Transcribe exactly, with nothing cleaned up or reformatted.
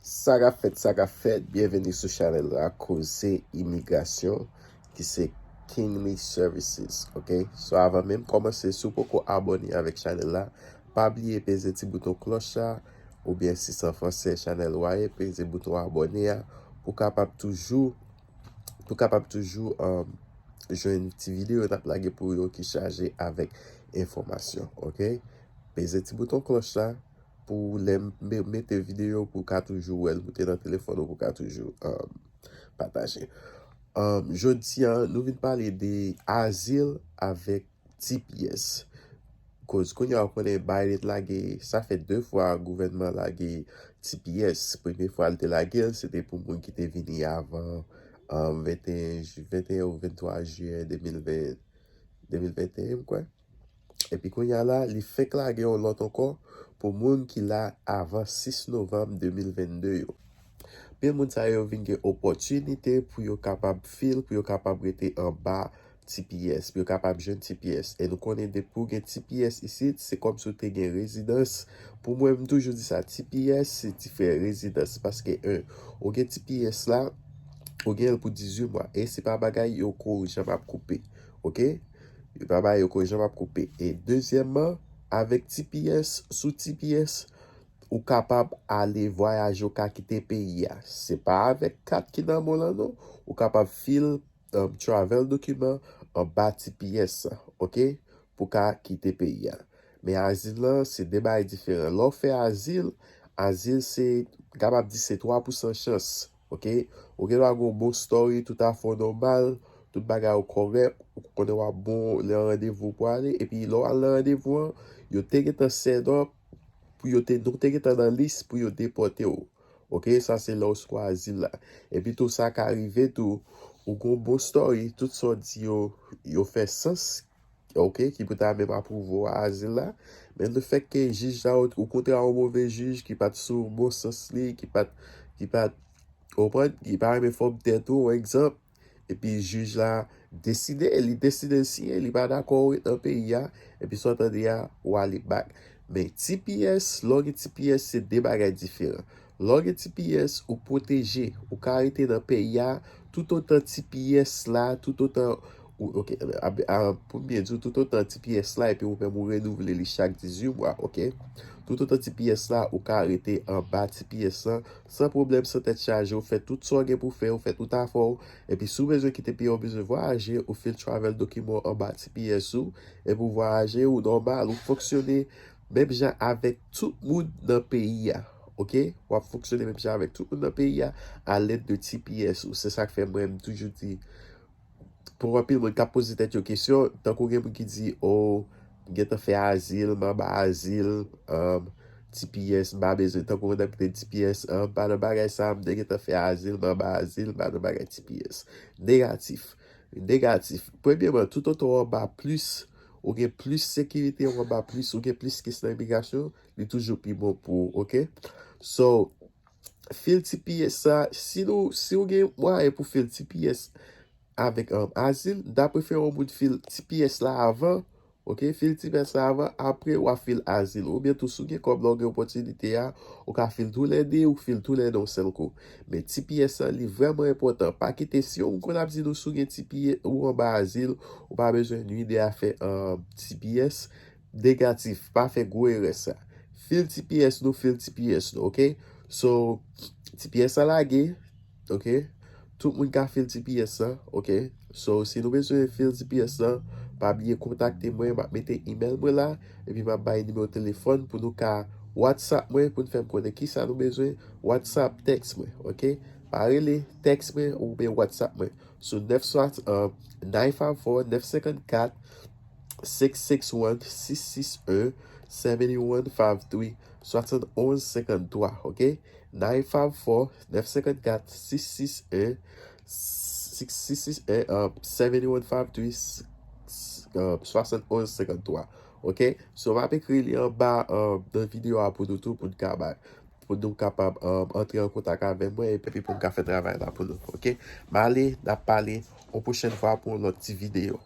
Sa k ap fèt, sa k ap fèt, byenveni sou chanèl la, Koze Imigrasyon, ki se Kingly Services, ok? So, avan menm kòmanse, si w poko abòne avèk chanèl la, pa bliye peze ti bouton klòch la, oubyen si se an fransè chanèl ou a ye, peze bouton abòne a, pou kapab toujou, pou kapab toujou, um, jwenn ti videyo n ap lage pou yo ki chaje avèk enfòmasyon, ok? Peze ti bouton klòch la, pou lè m me-, mete videyo pou w ka toujou wè l, pou te nan telefòn ou pou w ka toujou, um, pataje. Um, jodi a, nou vin pale de azil avèk T P S. Koz kounye a w konnen Biden lage, sa fè de fwa gouvènman lage T P S. Premye fwa l te lage l, se te pou moun ki te vini avan, um, venteyen ju-, venteyen ou venntwa jiyè de mil ven, de mil venteyen, m kwè. Epi kounye a la, li fenk lage yon lòt ankò pou moun ki la avan sis novanm de mil vennde yo. Anpil moun sa yo vin gen opòtinite pou yo kapab fil, pou yo kapab rete anba T P S, pou yo kapab jwenn T P S. E nou konnen depi w gen T P S isit, se kòmsi w te gen rezidans. Pou mwen, m toujou di sa, T P S se diferan rezidans. Paske, en, ou gen T P S la, ou gen l pou dizuit mwa. E se pa bagay yo ko janm ap koupe. Ok? Yo pa bay yo ko janm ap koupe. E dezyèmman, avèk T P S, sou T P S, ou kapab ale vwayaje, ou ka kite peyi a. Se pa avèk kat ki nan men w lan non. Ou kapab fil, um, travel dokiman anba T P S, ok? Pou ka kite peyi a. Men azil lan, se de bagay diferan. Lè w fè azil, azil se, kapab di se twa pousan chans, ok? Ou gen dwa gen yon bon story, tout afè w nòmal, tout bagay ou kòrèk, ou konnen w ap bon, lè randevou pou ale, epi lè w al nan randevou an, yo te gentan set up, pou yo te, nou te gentan nan lis pou yo depòte w. Ok, sa se lè w sou azil la. Epi tou sa ka rive tou, ou gon bon story, tout sa w di yo, yo fè sans, ok, ki pou ta menm apwouve w a azil la. Men lefètke jij la, ou, ou kontre a yon move jij ki pa t sou bon sans li, ki pa t, ki pa t, ou konprann, ki pa renmen fòm tèt ou, yon egzanp, epi jij la deside, li deside l siyen, li pa dakò w ret nan peyi a, epi sa w tande a, w ale back. Men T P S, lè w gen T P S, se de bagay diferan. Lè w gen T P S, ou pwoteje, ou ka rete nan peyi a, toutotan T P S la, toutotan, ou, ok, a, a, pou m byen di w, toutotan T P S la, epi ou menm ou renouvle li chak dizuit mwa, ok? Toutotan T P S la, ou ka rete anba T P S lan, san pwoblèm, san tèt chaje, ou fè tout sa w gen pou fè, ou fè tout afè w, epi si w bezwen kite peyi a, ou bezwen vwayaje, ou fil travel dokiman w anba T P S ou, epi w vwayaje, ou nòmal, ou fonksyone menm jan avèk tout moun nan peyi a, ok? W ap fonksyone menm jan avèk tout moun nan peyi a, alèd de T P S ou. Se sa k fè mwen, m toujou di, pou anpil moun k ap poze tèt yo kesyon, tankou gen moun ki di, o, m gentan fè azil, m anba azil, um, T P S, m pa bezwen, tankou moun ap kite T P S, um, pa nan bagay sa, m te gentan fè azil, m anba azil, m pa nan bagay T P S. Negatif. Negatif. Premyèman, toutotan w anba plis, ou gen plis sekirite, w anba plis, ou gen plis kes nan imigrasyon, li toujou pi bon pou ou, ok? So, fil T P S sa, si nou, si w gen mwayen pou fil T P S avèk, um, azil, m ta prefere yon moun fil T P S la avan, ok? Fil T P S la avan, apre w a fil azil. Oubyen tou, si w gen kòb la, w gen opòtinite a, ou ka fil toulède, ou fil toulède yon sèl kou. Men T P S lan, li vrèman enpòtan. Pa kite, si yon moun konn ap di nou si w gen T P S, ou anba azil, ou pa bezwen nwi de afè, um, T P S, negatif, pa fè gwo erè sa. Fil T P S nou, fil T P S nou, ok? So, T P S la lage, ok? Tout moun ka fil T P S la, ok? So, si nou bezwen fil T P S la, pa bliye kontakte mwen, m ap mete email mwen la, epi m ap bay nimewo telefòn pou nou ka WhatsApp mwen, pou n fè m konnen kisa nou bezwen, WhatsApp, tèks mwen, ok? Pa rele, tèks mwen oubyen WhatsApp mwen. Sou nèf swat, euh, nine five four, nèf senkannkat, six six one, six six un, seven one five three, swasann onz senkanntwa, ok? Nine five four, nèf senkannkat, six six un, six six un, euh, seven one five three, euh, swasann onz senkanntwa, ok? So, m ap ekri li anba, euh, nan videyo a pou nou tou, pou n ka bay, pou nou kapab, um, antre an kontak avè mwen, epi pou m ka fè travay la pou nou, ok? M ale, n ap pale yon pwochèn fwa pou yon lòt ti videyo.